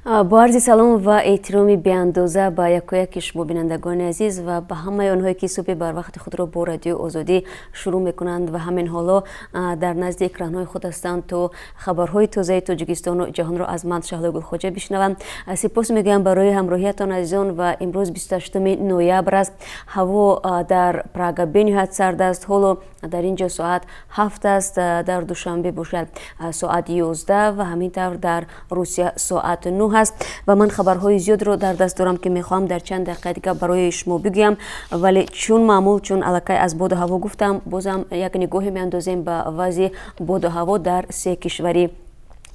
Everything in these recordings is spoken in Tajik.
Бо арзи салом ва эҳтироми беандоза ба якояки шумо, бинандагони азиз, ва ба ҳамаи онҳое, ки субҳи барвақти худро бо Радиои Озодӣ шурӯъ мекунанд ва ҳамин ҳоло дар назди экранҳои худ ҳастанд, то хабарҳои тозаи Тоҷикистону ҷаҳонро аз ман, Шаҳлои Гулхоҷа, бишнаванд. Сипос мегӯям барои ҳамроҳиятон, азизон. Ва имрӯз 28 ноябр аст. Ҳаво дар Прага бениҳоят сард аст. Ҳоло дар ин ҷо соат 7 аст, дар Душанбе бошад соат 11 ва ҳамин тавр дар Русия соат 9 аст. Ва ман хабарҳои зиёдро дар даст дорам, ки мехоҳам дар чанд дақиқаи дигар барои шумо бигӯям. Вале чун маъмул, чун аллакай аз боду ҳаво гуфтам, бозам як нигоҳе меандозем ба вазъи боду ҳаво дар се кишвари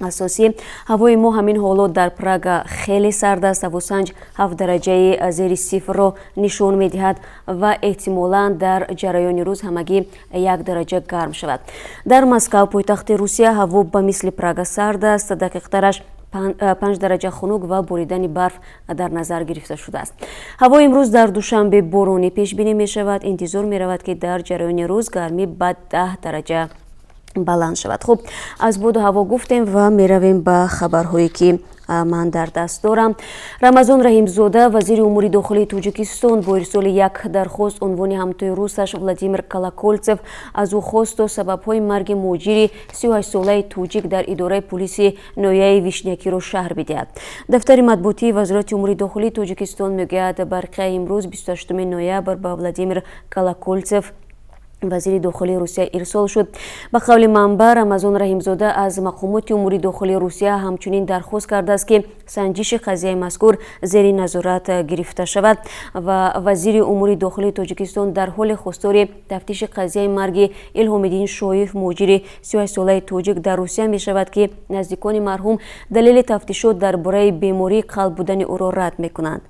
асосӣ. Ҳавои мо ҳамин ҳоло дар Прага хеле сард аст. Ҳавосанҷ 7 дараҷаи зери сифрро нишон медиҳад ва эҳтимолан дар ҷараёни рӯз ҳамагӣ 1 дараҷа гарм шавад. Дар Москав, пойтахти Русия, ҳаво ба мисли Прага сард аст, дақиқтараш 5 дараҷа хунук ва боридани барф дар назар гирифта шудааст. Ҳавои имрӯз дар Душанбе боронӣ пешбинӣ мешавад. Интизор меравад, ки дар ҷараёни рӯз гармӣ ба 10 дараҷа баланд шавад. Хуб, аз боду ҳаво гуфтем ва меравем ба хабарҳое, ки ман дар даст дорам. Рамазон Раҳимзода, вазири умури дохилии Тоҷикистон, бо ирсоли як дархост унвони ҳамтои русаш Владимир Колоколтсев аз ӯ хост, то сабабҳои марги муҳоҷири 38-солаи тоҷик дар идораи пулиси ноҳияи Вишнякиро шарҳ бидиҳад. Дафтари матбуотии Вазорати умури дохилии Тоҷикистон мегӯяд, барқияи имрӯз, 28 ноябр, ба Владимир Колоколтсев, вазири дохилии Русия, ирсол шуд. Ба қавли манбаъ, Рамазон Раҳимзода аз мақомоти умури дохилии Русия ҳамчунин дархост кардааст, ки санҷиши қазияи мазкур зери назорат гирифта шавад. Ва вазири умури дохилии Тоҷикистон дар ҳоле хостори тафтиши қазияи марги Илҳомиддин Шоев, муҳоҷири 38-солаи тоҷик дар Русия, мешавад, ки наздикони марҳум далели тафтишот дар бораи бемории қалб будани ӯро рад мекунанд.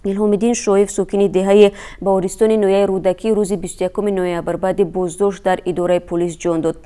Илҳомиддин Шоев, сокини деҳаи Баҳористони ноҳияи Рӯдакӣ, рӯзи 21 ноябр баъди боздошт дар идораи полис ҷон дод.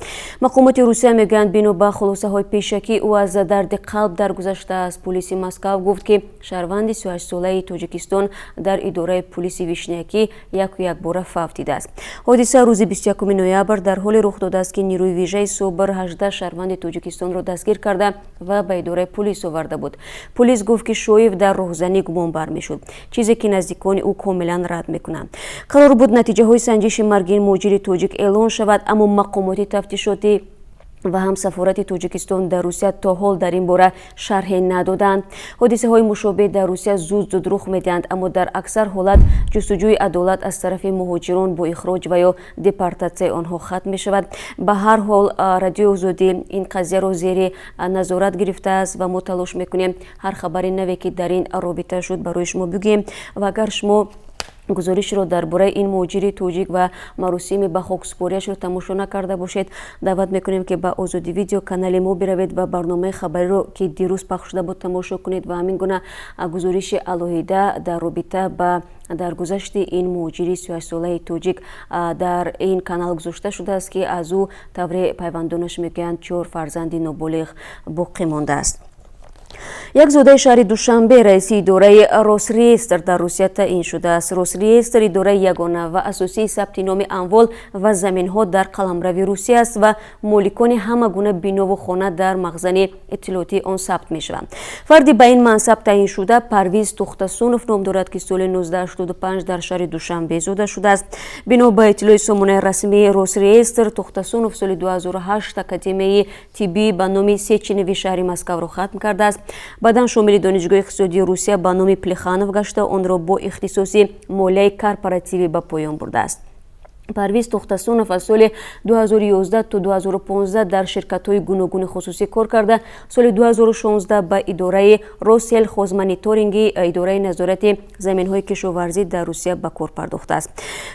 Мақомоти Русия мегӯянд, бино ба хулосаҳои пешакӣ, ӯ аз дарди қалб даргузаштааст. Полиси Москав гуфт, ки шаҳрванди 38-солаи Тоҷикистон дар идораи пулиси Вишнякӣ яку якбора фавтидааст. Ҳодиса рӯзи 21 ноябр дар ҳоле рух додааст, ки нерӯи вижаи СОБР 18 шаҳрванди Тоҷикистонро дастгир карда ва ба идораи полис оварда буд. Полис гуфт, ки Шоев дар роҳзанӣ гумонбар мешуд, чизе ки наздикони ӯ комилан рад мекунанд. Қарор буд натиҷаҳои санҷиши марги ин муҳоҷири тоҷик эълон шавад, аммо мақомоти тафтишотӣ ва ҳам сафорати Тоҷикистон дар Русия то ҳол дар ин бора шарҳе надоданд. Ҳодисаҳои мушобеҳ дар Русия зуд зуд рух медиҳанд, аммо дар аксар ҳолат ҷустуҷӯи адолат аз тарафи муҳоҷирон бо ихроҷ ва ё депортатсияи онҳо хатм мешавад. Ба ҳар ҳол, Радиои Озодӣ ин қазияро зери назорат гирифтааст ва мо талош мекунем, ҳар хабари наве, ки дар ин робита шуд, барои шумо бигӯем. Ва агар шумо гузоришро дар бораи ин муҳоҷири тоҷик ва маросими ба хоксупориашро тамошо накарда бошед, даъват мекунем, ки ба Озодӣ Видео, канали мо, биравед ва барномаи хабариро, ки дирӯз пахш шуда буд, тамошо кунед. Ва ҳамин гуна гузориши алоҳида дар робита ба даргузашти ин муҳоҷири 38-солаи тоҷик дар ин канал гузошта шудааст, ки аз ӯ, тавре пайвандонаш мегӯянд, чор фарзанди ноболиғ боқӣ мондааст. Як зодаи шаҳри Душанбе раиси идораи Росреестр дар Русия таъин шудааст. Росреестр идораи ягона ва асосии сабти номи амвол ва заминҳо дар қаламрави Русия аст ва моликони ҳама гуна бинову хона дар махзани иттилоотии он сабт мешаванд. Фарди ба ин мансаб таъин шуда Парвиз Тухтасунов ном дорад, ки соли 1985 дар шаҳри Душанбе зода шудааст. Бино ба иттилои сомонаи расмии Росреестр, Тухтасунов соли 2008 Академияи тиббӣ ба номи Сеченови шаҳри Москавро хатм кардааст. Баъдан шомили Донишгоҳи иқтисодии Русия ба номи Плеханов гашта, онро бо ихтисоси молияи корпоративӣ ба поён бурдааст. Парвиз Тухтасунов аз соли 2011 то 2015 дар ширкатҳои гуногуни хусусӣ кор карда, соли 2016 ба идораи Россельхозмониторинги, идораи назорати заминҳои кишоварзӣ дар Русия, ба кор пардохтааст.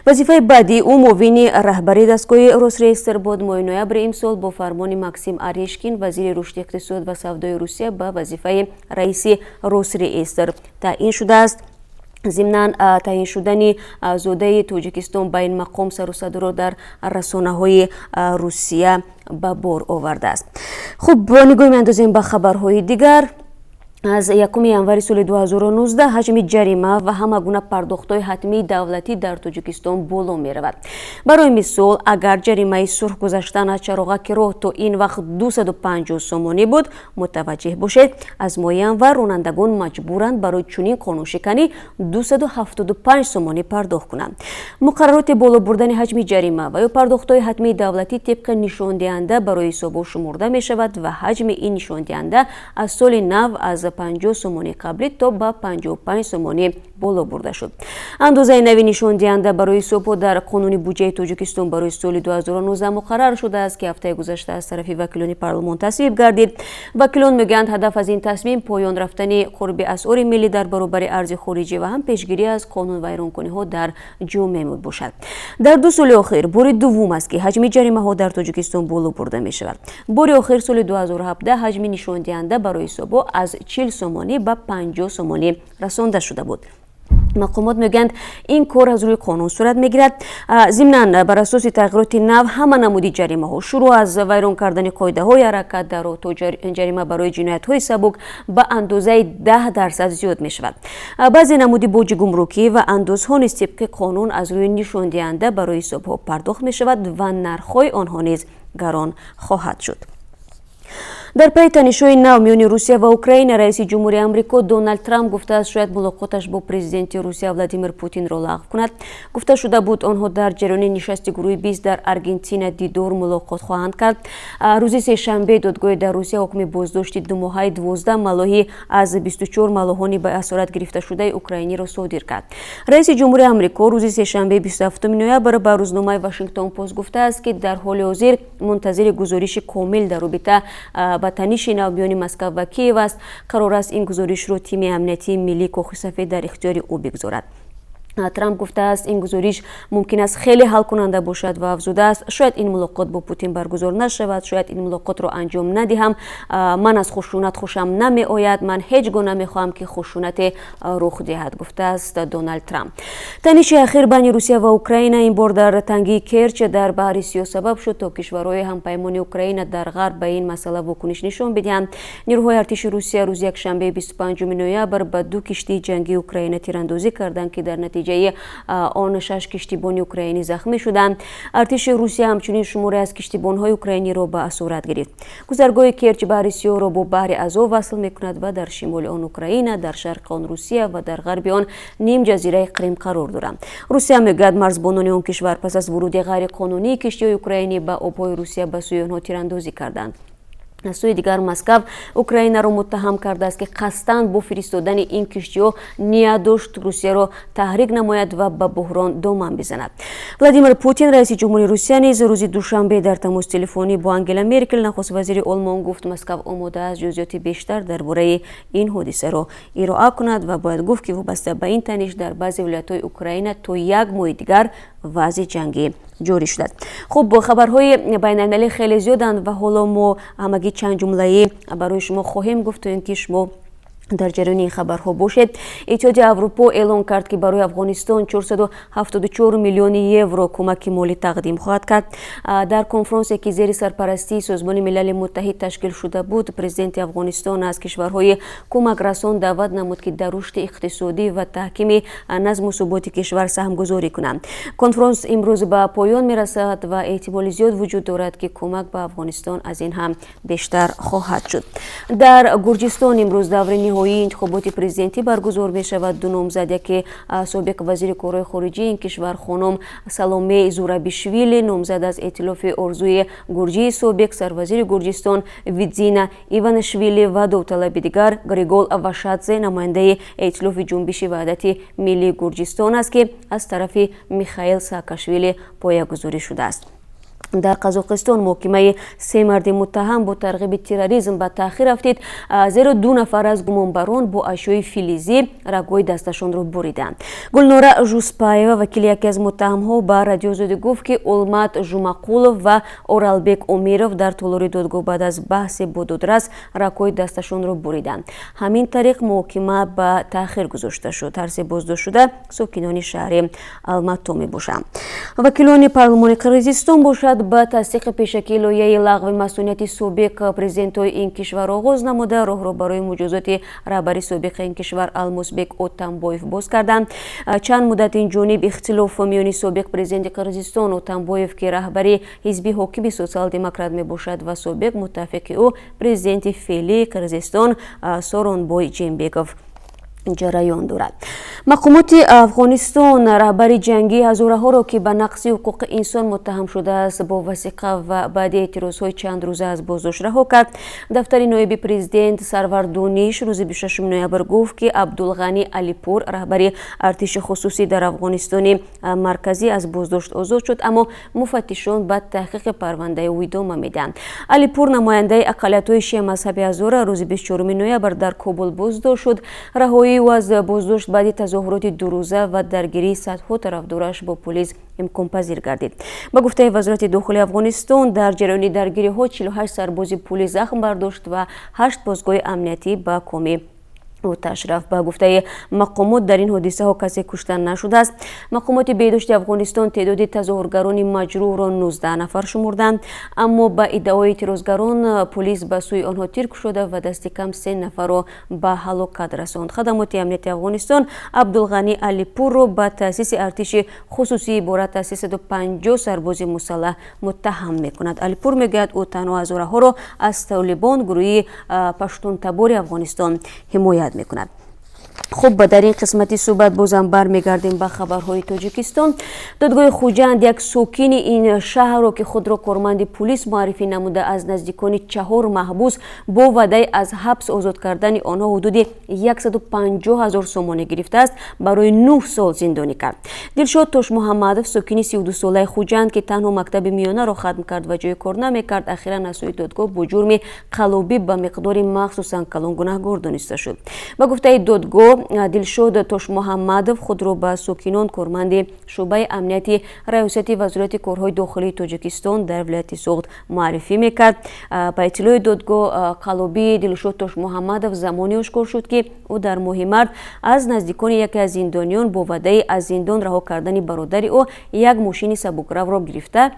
Вазифаи баъдии ӯ муовини раҳбари дастгоҳи Росреестр буд. Моҳи ноябри имсол бо фармони Максим Орешкин, вазири рушди иқтисод ва савдои Русия, ба вазифаи раиси Росреестр таъин шудааст. Зимнан, таъин шудани зодаи Тоҷикистон ба ин мақом сару садоро дар расонаҳои Русия ба бор овардааст. Хуб, нигоҳ меандозем ба хабарҳои дигар. Аз 1 январи соли 2019 ҳаҷми ҷарима ва ҳама гуна пардохтҳои ҳатмии давлатӣ дар Тоҷикистон боло меравад. Барои мисол, агар ҷаримаи сурх гузаштан аз чароғаки роҳ то ин вақт 250 сомонӣ буд, мутаваҷҷеҳ бошед, аз моҳи январ ронандагон маҷбуранд барои чунин қонуншиканӣ 275 сомонӣ пардохт кунанд. Муқаррароти боло бурдани ҳаҷми ҷарима ва ё пардохтҳои ҳатмии давлатӣ тибқи нишондиҳанда барои ҳисобҳо шумурда мешавад ва ҳаҷми ин нишондиҳанда аз соли нав аз 50 сомонӣ қаблӣ то ба 55 сомонӣ боло бурда шуд. Андозаи нави нишондиҳанда барои ҳисобҳо дар қонуни буҷаи Тоҷикистон барои соли 2019 муқаррар шудааст, ки ҳафтаи гузашта аз тарафи вакилони парлумон тасвиб гардид. Вакилон мегӯянд, ҳадаф аз ин тасмим поён рафтани қурби асъори миллӣ дар баробари арзи хориҷӣ ва ҳам пешгирӣ аз қонунвайронкуниҳо дар ҷомеа мебошад. Дар 2 соли охир бори дуввум аст, ки ҳаҷми ҷаримаҳо дар Тоҷикистон боло бурда мешавад. Бори охир соли 2017 ҳаҷми нишондиҳанда барои ҳисобҳо аз 40 сомонӣ ба 50 сомонӣ расонда шуда буд. Мақомот мегӯянд, ин кор аз рӯи қонун сурат мегирад. Зимнан, бар асоси тағйироти нав ҳама намуди ҷаримаҳо, шурӯъ аз вайрон кардани қоидаҳои ҳаракат дар роҳ то ҷарима барои ҷиноятҳои сабук, ба андозаи 10% зиёд мешавад. Баъзе намуди боҷи гумрукӣ ва андозҳо низ тибқи қонун аз рӯи нишондиҳанда барои ҳисобҳо пардохт мешавад ва нархҳои онҳо низ гарон хоҳад шуд. Дар пайи танишҳои нав миёни Русия ва Украина, раиси ҷумҳури Амрико Доналд Трамп гуфтааст, шояд мулоқоташ бо президенти Русия Владимир Путинро лағв кунад. Гуфта шуда буд, онҳо дар ҷараёни нишасти гурӯҳи 20 дар Аргентина дидор мулоқот хоҳанд кард. Рӯзи сешанбе додгоҳи дар Русия ҳукми боздошти думоҳаи 12 маллоҳӣ аз 24 маллоҳони ба асорат гирифташудаи украиниро содир кард. Раиси ҷумҳури Амрико рӯзи сешанбе, 27 ноябр, ба рӯзномаи Вашингтон Пост гуфтааст, ки дар ҳоли ҳозир мунтазири гузориши комил дар робита ба таниши нав миёни Москав ва Киев аст. Қарор аст, ин гузоришро тими амниятии миллии Кохи Сафед дар ихтиёри ӯ бигузорад. Трамп гуфтааст, ин гузориш мумкин аст хеле ҳалкунанда бошад ва афзудааст, шояд ин мулоқот бо Путин баргузор нашавад, шояд ин мулоқотро анҷом надиҳам. Ман аз хушунат хушам намеояд, ман ҳеҷ гоҳ намехоҳам, ки хушунате рух диҳад, гуфтааст Доналд Трамп. Таниши ахир байни Русия ва Украина, ин бор дар тангии Керч дар Баҳри Сиёҳ, сабаб шуд, то кишварҳои ҳампаймони Украина дар Ғарб ба ин масъала вокуниш нишон бидиҳанд. Нирӯҳои артиши Русия рӯзи якшанбе, 25 ноябр, ба ду киштии ҷангии Украина тирандозӣ карданд, ки дар натиҷаи он шаш киштибони украинӣ захмӣ шуданд. Артиши Русия ҳамчунин шуморе аз киштибонҳои украиниро ба асорат гирифт. Гузаргоҳи Керч Баҳри Сиёҳро бо Баҳри Азов васл мекунад ва дар шимоли он Украина, дар шарқи он Русия ва дар ғарби он нимҷазираи Қрим қарор доранд. Русия мегӯяд, марзбонони он кишвар пас аз вуруди ғайриқонунии киштиҳои украинӣ ба обҳои Русия ба сӯи онҳо тирандозӣ карданд. Аз сӯи дигар, Москав Украинаро муттаҳам кардааст, ки қасдан бо фиристодани ин киштиҳо ният дошт Русияро таҳрик намояд ва ба буҳрон доман бизанад. Владимир Путин, раиси ҷумҳури Русия, низ рӯзи душанбе дар тамоси телефонӣ бо Ангела Меркел, нахуст вазири Олмон, гуфт, Москав омода аст ҷузъиёти бештар дар бораи ин ҳодисаро ироа кунад. Ва бояд гуфт, ки вобаста ба ин таниш дар баъзе вилоятҳои Украина то як моҳи дигар вазъи ҷангӣ ҷорӣ шудааст. Хуб, хабарҳои байналмилалӣ хеле зиёданд ва ҳоло мо ҳамагӣ чанд ҷумлаӣ барои шумо хоҳем гуфт, то ин ки шумо дар ҷараёни ин хабарҳо бошед. Иттиҳоди Аврупо эълон кард, ки барои Афғонистон 474 миллиони евро кӯмаки молӣ тақдим хоҳад кард. Дар конфронсе, ки зери сарпарастии Созмони Милали Муттаҳид ташкил шуда буд, президенти Афғонистон аз кишварҳои кӯмакрасон даъват намуд, ки дар рушди иқтисодӣ ва таҳкими назму суботи кишвар саҳмгузорӣ кунанд. Конфронс имрӯз ба поён мерасад ва эҳтимоли зиёд вуҷуд дорад, ки кӯмак ба Афғонистон аз ин ҳам бештар хоҳад шуд. Дар Гурҷистон имрӯз даври ниҳоии интихоботи президентӣ баргузор мешавад. Ду номзад, яке собиқ вазири корҳои хориҷии ин кишвар хонум Саломе Зурабишвили, номзад аз эътилофи Орзуи Гурҷии собиқ сарвазири Гурҷистон Бидзина Иванишвили, ва довталаби дигар Григол Вашадзе, намояндаи эътилофи Ҷунбиши Ваҳдати Миллии Гурҷистон аст, ки аз тарафи Михаил Саакашвили поягузорӣ шудааст. Дар Қазоқистон муҳокимаи се марди муттаҳам бо тарғиби терроризм ба таъхир афтид, зеро ду нафар аз гумонбарон бо ашёи филизӣ рагҳои дасташонро буриданд. Гулнора Жуспаева, вакили яке аз муттаҳамҳо, ба Радиои Озодӣ гуфт, ки Олмат Жумақулов ва Оралбек Омиров дар толори додгоҳ баъд аз баҳсе бо додрас рагҳои дасташонро буриданд. Ҳамин тариқ муҳокима ба таъхир гузошта шуд. Ҳар се боздоштшуда сокинони шаҳри Алмато мебошанд. Вакилони парлумони Қирғизистон бошад. Бошад, ба тасдиқи пешакии лоиҳаи лағви масунияти собиқ президентҳои ин кишвар оғоз намуда, роҳро барои муҷозоти раҳбари собиқи ин кишвар Алмосбек Отамбоев боз карданд. Чанд муддат ин ҷониб ихтилоф миёни собиқ президенти Қирғизистон Отамбоев, ки раҳбари ҳизби ҳокими Социал-демократ мебошад, ва собиқ муттафиқи ӯ, президенти феълии Қирғизистон Сооронбой Жээнбеков, ҷараён дорад. Мақомоти Афғонистон раҳбари ҷангии ҳазораҳоро, ки ба нақзи ҳуқуқи инсон муттаҳам шудааст, бо васиқа ва баъди эътирозҳои чандрӯза аз боздошт раҳо кард. Дафтари ноиби президент Сарвар Дониш рӯзи 26 ноябр гуфт, ки Абдулғанӣ Алипур, раҳбари артиши хусусӣ дар Афғонистони Марказӣ, аз боздошт озод шуд, аммо муфаттишон ба таҳқиқи парвандаи ӯ идома медиҳанд. Алипур, намояндаи ақаллиятҳои шиамазҳаби ҳазора, рӯзи 24 ноябр дар Кобул боздошт шуд. Раҳоии ӯ аз боздошт баъди тазоҳуроти дурӯза ва даргирии садҳо тарафдораш бо полис имконпазир гардид. Ба гуфтаи Вазорати дохилии Афғонистон, дар ҷараёни даргириҳо 48 сарбози пулис захм бардошт ва ҳашт посгоҳи амниятӣ ба коми оташ рафт. Ба гуфтаи мақомот, дар ин ҳодисаҳо касе кушта нашудааст. Мақомоти беҳдошти Афғонистон теъдоди тазоҳургарони маҷрӯҳро 19 нафар шумурданд, аммо ба иддаои эътирозгарон, полис ба сӯи онҳо тир кушода ва дасти кам се нафарро ба ҳалокат расонд. Хадамоти амнияти Афғонистон Абдулғанӣ Алипурро ба таъсиси артиши хусусӣ иборат аз 350 сарбози мусаллаҳ муттаҳам мекунад. Алипур мегӯяд, ӯ танҳо ҳазораҳоро аз Толибон, гурӯҳи паштунтабори Афғонистон, ҳимоят мекунад. Хуб, дар ин қисмати суҳбат бозам бармегардем ба хабарҳои Тоҷикистон. Додгоҳи Хуҷанд як сокини ин шаҳрро, ки худро корманди пулис муаррифӣ намуда, аз наздикони чаҳор маҳбус бо ваъдаи аз ҳабс озод кардани онҳо ҳудуди 150 ҳазор сомонӣ гирифтааст, барои 9 сол зиндонӣ кард. Дилшод Тошмуҳаммадов, сокини 32-солаи Хуҷанд, ки танҳо мактаби миёнаро хатм кард ва ҷои кор намекард, ахиран аз сӯи додгоҳ бо ҷурми қаллобӣ ба миқдори махсусан калон гунаҳгор дониста шуд. Ба гуфтаи додгоҳ, Дилшод Тошмуҳаммадов худро ба сокинон корманди шӯъбаи амнияти Раёсати Вазорати корҳои дохилии Тоҷикистон дар вилояти Суғд муаррифӣ мекард. Ба иттилои додгоҳ, қаллобии Дилшод Тошмуҳаммадов замоне ошкор шуд, ки ӯ дар моҳи март аз наздикони яке аз зиндониён бо ваъдаи аз зиндон раҳо кардани бародари ӯ як мошини сабукравро гирифта,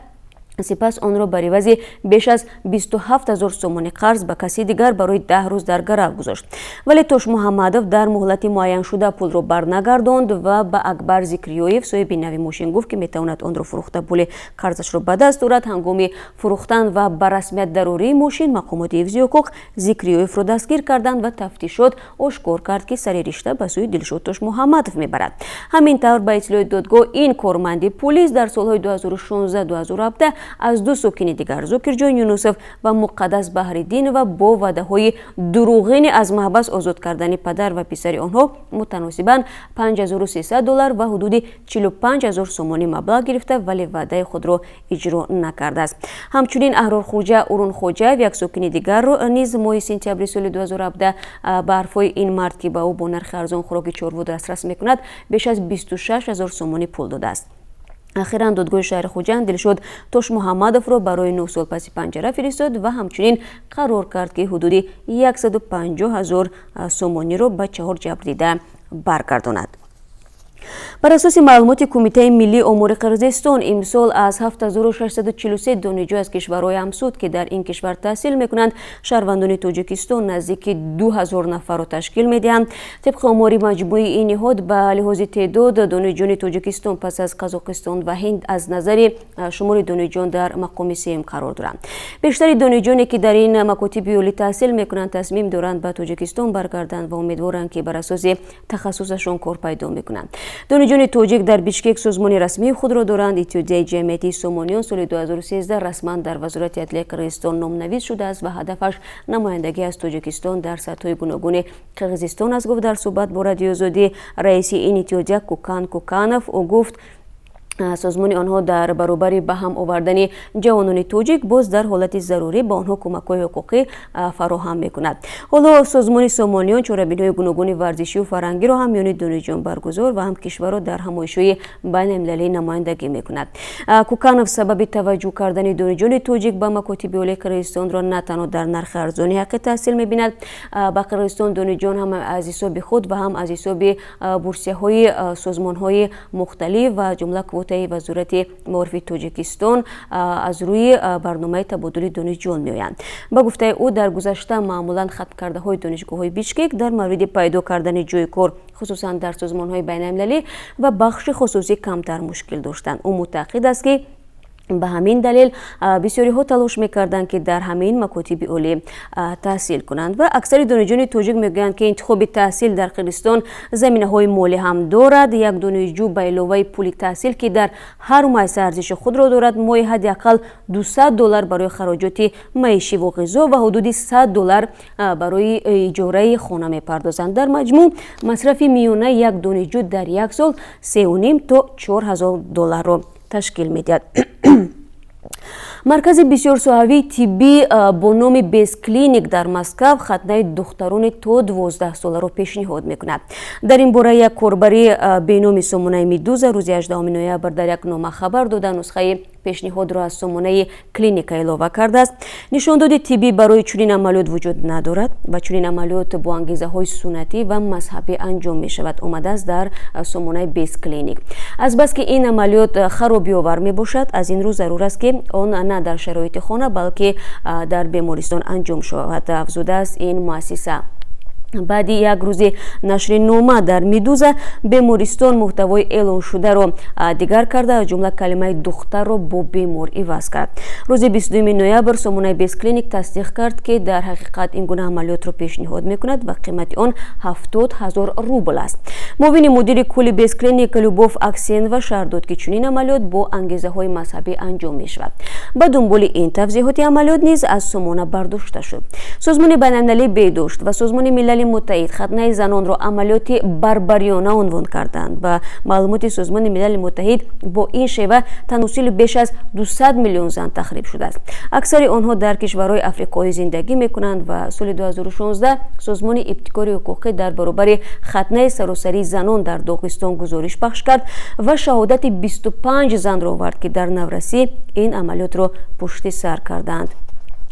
сипас онро бар ивази беш аз 27 ҳазор сомонӣ қарз ба каси дигар барои 10 рӯз дар гарав гузошт. Вале Тошмуҳаммадов дар муҳлати муайяншуда пулро барнагардонд ва ба Акбар Зикриёев, соҳиби нави мошин, гуфт, ки метавонад онро фурӯхта, пули қарзашро ба даст орад. Ҳангоми фурӯхтан ва ба расмият дарории мошин мақомоти ҳифзи ҳуқуқ Зикриёевро дастгир карданд ва тафтишот ошкор кард, ки сари ришта ба сӯи Дилшод Тошмуҳаммадов мебарад. Ҳамин тавр, ба иттилои додгоҳ, ин корманди пулис дар солҳои 2016-2017 аз ду сокини дигар, Зокирҷон Юнусов ва Муқаддас Баҳриддинова, бо ваъдаҳои дурӯғини аз маҳбас озод кардани падар ва писари онҳо мутаносибан 5300 доллар ва ҳудуди 45 ҳазор сомонӣ маблағ гирифта, вале ваъдаи худро иҷро накардааст. Ҳамчунин Аҳрорхоҷа Урунхоҷаев, як сокини дигарро низ моҳи сентябри соли 2017 ба ҳарфҳои ин мард, ки ба ӯ бо нархи арзон хӯроки чорво дастрас мекунад, беш аз 26 ҳазор сомонӣ пул додааст. Ахиран додгоҳи шаҳри Хуҷанд Дилшод Тошмуҳаммадовро барои 9 сол паси панҷара фиристод ва ҳамчунин қарор кард, ки ҳудуди 150 ҳазор сомониро ба чаҳор ҷабрдида баргардонад. Бар асоси маълумоти Кумитаи миллии омори Қирғизистон, имсол аз 7643 донишҷӯ аз кишварҳои ҳамсуд, ки дар ин кишвар таҳсил мекунанд, шаҳрвандони Тоҷикистон наздики 2000 нафарро ташкил медиҳанд. Тибқи омори маҷмӯи ин ниҳод, ба лиҳози теъдод донишҷӯёни Тоҷикистон пас аз Қазоқистон ва Ҳинд аз назари шумори донишҷӯён дар мақоми сеюм қарор доранд. Бештари донишҷӯёне, ки дар ин макотиби олӣ таҳсил мекунанд, тасмим доранд ба Тоҷикистон баргарданд ва умедворанд, ки бар асоси тахассусашон кор пайдо мекунанд. Донишҷӯёни тоҷик дар Бишкек созмони расмии худро доранд. Иттиҳодияи ҷамъиятии Сомониён соли 2013 расман дар Вазорати адлияи Қирғизистон номнавис шудааст ва ҳадафаш намояндагӣ аз Тоҷикистон дар сатҳҳои гуногуни Қирғизистон аст, гуфт дар суҳбат бо Радиои Озодӣ раиси ин иттиҳодия Кукан Куканов. Ӯ гуфт, созмони онҳо дар баробари ба ҳам овардани ҷавонони тоҷик, боз дар ҳолати зарурӣ ба онҳо кӯмакҳои ҳуқуқӣ фароҳам мекунад. Ҳоло созмони Сомониён чорабиниҳои гуногуни варзишию фарҳангиро ҳам миёни донишҷӯён баргузор ва ҳам кишварро дар ҳамоишҳои байналмилалӣ намояндагӣ мекунад. Куканов сабаби таваҷҷӯҳ кардани донишҷӯёни тоҷик ба макотиби олии Қирғизистонро на танҳо дар нархи арзони ҳаққи таҳсил мебинад. Ба Қирғизистон донишҷӯён ҳам аз ҳисоби худ ва ҳам аз ҳисоби бурсияҳои созмонҳои мухталиф ва ҷумла Квотаи Вазорати маорифи Тоҷикистон аз рӯи барномаи табодули донишҷӯён меоянд. Ба гуфтаи ӯ, дар гузашта маъмулан хатмкардаҳои донишгоҳҳои Бишкек дар мавриди пайдо кардани ҷойи кор, хусусан дар созмонҳои байналмилалӣ ва бахши хусусӣ, камтар мушкил доштанд. Ӯ мутаъқид аст, ки ба ҳамин далел бисёриҳо талош мекарданд, ки дар ҳамин макотиби олӣ таҳсил кунанд. Ва аксари донишҷӯёни тоҷик мегӯянд, ки интихоби таҳсил дар Қирғизистон заминаҳои молӣ ҳам дорад. Як донишҷӯ ба иловаи пули таҳсил, ки дар ҳар муассиса арзиши худро дорад, моҳи ҳадди ақал 200 доллар барои хароҷоти маишиву ғизо ва ҳудуди 100 доллар барои иҷораи хона мепардозанд. Дар маҷмӯъ масрафи миёнаи як донишҷӯ дар як сол 3,5 то 4 ҳазор долларро ташкил медиҳад. Маркази бисёрсоҳавии тиббӣ бо номи Бесклиник дар Москав хатнаи духтарони то 12 соларо пешниҳод мекунад. Дар ин бора як корбари беноми сомонаи Медуза рӯзи 18 ноябр дар як нома хабар дода, нусхаи пешниҳодро аз сомонаи клиника илова кардааст. Нишондоди тиббӣ барои чунин амалиёт вуҷуд надорад ва чунин амалиёт бо ангезаҳои суннатӣ ва мазҳабӣ анҷом мешавад, омадааст дар сомонаи Бесклиник. Азбаски ин амалиёт харобиовар мебошад, аз ин рӯ зарур аст, ки он на дар шароити хона, балки дар бемористон анҷом шавад, афзудааст ин муассиса. Баъди як рӯзи нашри нома дар Медуза бемористон муҳтавои эълоншударо дигар карда, аз ҷумла калимаи духтарро бо бемор иваз кард. Рӯзи 22 ноябр сомонаи Бесклиник тасдиқ кард, ки дар ҳақиқат ин гуна амалиётро пешниҳод мекунад ва қимати он 70 000 рубл аст. Муовини мудири кулли Бесклиник Любов Аксенова шарҳ дод, ки чунин амалиёт бо ангезаҳои мазҳабӣ анҷом мешавад. Ба дунболи ин тавзеҳоти амалиёт низ аз сомона бардошта шуд. Созмони байналмилалии беҳдошт ва Созмони Милали Муттаҳид хатнаи занонро амалиёти барбариёна унвон карданд. Ба маълумоти Созмони Милали Муттаҳид, бо ин шева таносули беш аз 200 миллион зан тахриб шудааст. Аксари онҳо дар кишварҳои африқоӣ зиндагӣ мекунанд. Ва соли 2016 Созмони ибтикори ҳуқуқӣ дар баробари хатнаи саросарии занон дар Доғистон гузориш пахш кард ва шаҳодати 25 занро овард, ки дар наврасӣ ин амалиётро пушти сар карданд.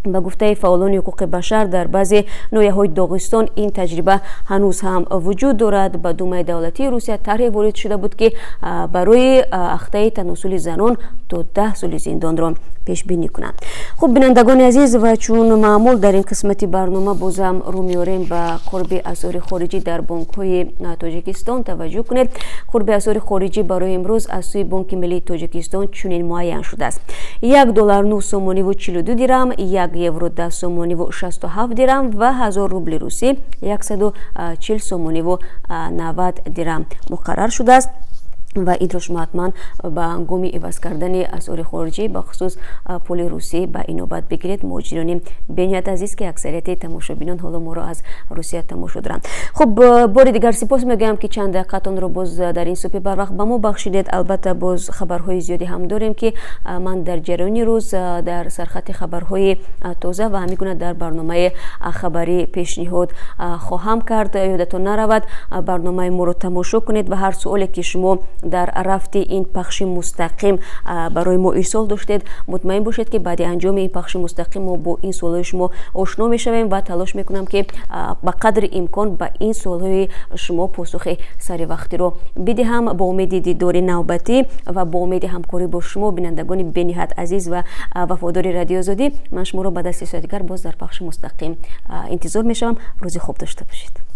Ба гуфтаи фаъолони ҳуқуқи башар, дар баъзе ноҳияҳои Доғистон ин таҷриба ҳанӯз ҳам вуҷуд дорад. Ба Думаи давлатии Русия тарҳе ворид шуда буд, ки барои ахтаи таносули занон то 10 соли зиндонро пешбинӣ кунанд. Хуб, бинандагони азиз, ва чун маъмул дар ин қисмати барнома бозам рӯ меорем ба қурби асъори хориҷӣ дар бонкҳои Тоҷикистон. Таваҷҷӯҳ кунед, қурби асъори хориҷӣ барои имрӯз аз сӯи Бонки миллии Тоҷикистон чунин муайян шудааст: 1 доллар 9 сомониву 42 дирам, 1 евро 10 сомониву 67 дирам ва 1000 рубли русӣ 140 сомониву 90 дирам муқаррар шудааст. Ва инро шумо ҳатман ба ҳангоми иваз кардани асъори хориҷӣ, бахусус пули русӣ, ба инобат бигиред, муҳоҷирони бениҳоят азиз, ки аксарияти тамошобинон ҳоло моро аз Русия тамошо доранд. Хуб, бори дигар сипос мегӯям, ки чанд дақиқатонро боз дар ин субҳи барвақт ба мо бахшидед. Албатта, боз хабарҳои зиёде ҳам дорем, ки ман дар ҷараёни рӯз дар сархати хабарҳои тоза ва ҳамин гуна дар барномаи хабарӣ пешниҳод хоҳам кард. Ёдатон наравад, барномаи моро тамошо кунед ва ҳар суоле ки шумо дар рафти ин пахши мустақим барои мо ирсол доштед, мутмаин бошед, ки баъди анҷоми ин пахши мустақим мо бо ин суолҳои шумо ошно мешавем ва талош мекунам, ки ба қадри имкон ба ин суолҳои шумо посухи саривақтиро бидиҳам. Бо умеди дидори навбатӣ ва бо умеди ҳамкорӣ бо шумо, бинандагони бениҳоят азиз ва вафодори Радиои Озодӣ, ман шуморо ба дасти соати дигар боз дар пахши мустақим интизор мешавам. Рӯзи хуб дошта бошед.